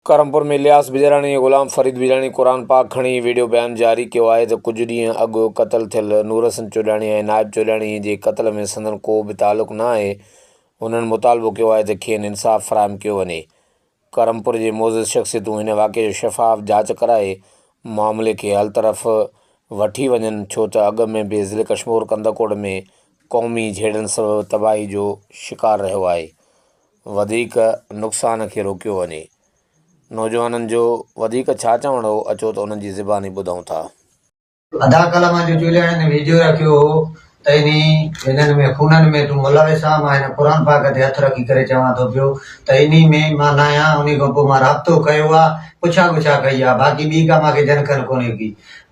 ڪرمپور ۾ الياس بجراڻي ۽ غلام فريد بجراڻي قرآن پاڪ کڻي ويڊيو بيان جاري ڪيو آهي ته ڪجهه ڏينهن اڳ قتل ٿيل نورحسن چوڏاڻي ۽ نائب چوڏاڻي جي قتل ۾ سندن ڪو به تعلق نه آهي هنن مطالبو ڪيو آهي ته کين انصاف فراهم ڪيو وڃي ڪرمپور جي معزز شخصيتون هن واقعي جو شفاف جاچ ڪرائي معاملي کي حل طرف وٺي وڃن ڇو ته اڳ ۾ به ضلعي ڪشمور ڪنڌڪوٽ ۾ قومي جهيڙن سبب تباهي جو شڪار رهيو آهي وڌيڪ نقصان کي روڪيو وڃي. نوجوانن جو وڌيڪ ڇا چوڻ هو اچو ته انهن جي زباني ٻڌون ٿا. ادا ڪلهه مان جو چولياڻي ۾ ويڊيو رکيو هو ته انهي هنن ۾ خونن ۾ تون ملوث آن مان هن قرآن پاڪ تي هٿ رکي ڪري چوان ٿو پيو ته انهي ۾ مان ناهيان انهي کان پوء مان رابطو ڪيو آ پڇا ڳڇا ڪئي آ باقي ٻي ڪا مان کي جنکن ڪونهي ڪي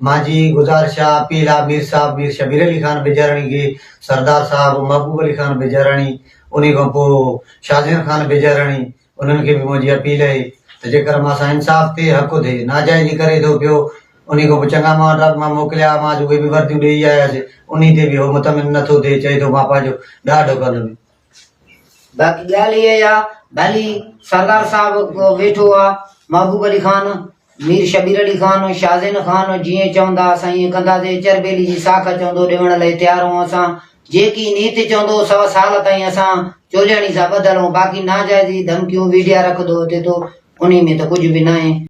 مان جي گذارش آ اپيل آ مير صاحب مير شبير علي خان بجارڻي کي سردار صاحب محبوب علي خان بجارڻي انهي کان پوء شاهزين خان بجاراڻي انهن کي به منهنجي اپيل اهي ته جيڪر مان سان انصاف ٿئي حق ٿئي ناجائزي ڪري ٿو پيو انهي کان پوء چڱا مان وٽ مان موڪليا مان اڄ اهي به ورديون ڏيئي آيس انهي تي به هو مطمئن نه ٿو ٿئي چئي ٿو مان پنهنجو ڏاڍ ڪندم. باقي ڳالهه اها آ ڀلي سردار صاحب ويٺو آ محبوب علي خان مير شبير علي خان، شاهزين خان جيئن چوندا اسان ائين ڪنداسين، چرٻيلي جي ساک چوندو ڏيوڻ لئي تيار هون اسان، جيڪي نيت چوندو سوا سال تائين اسان چولياڻي سان ٻڌل هون، باقي ناجائزي ڌمڪيون ويڊيا رکندو اچي ٿو انهي ۾ ته ڪجهه به ناهي.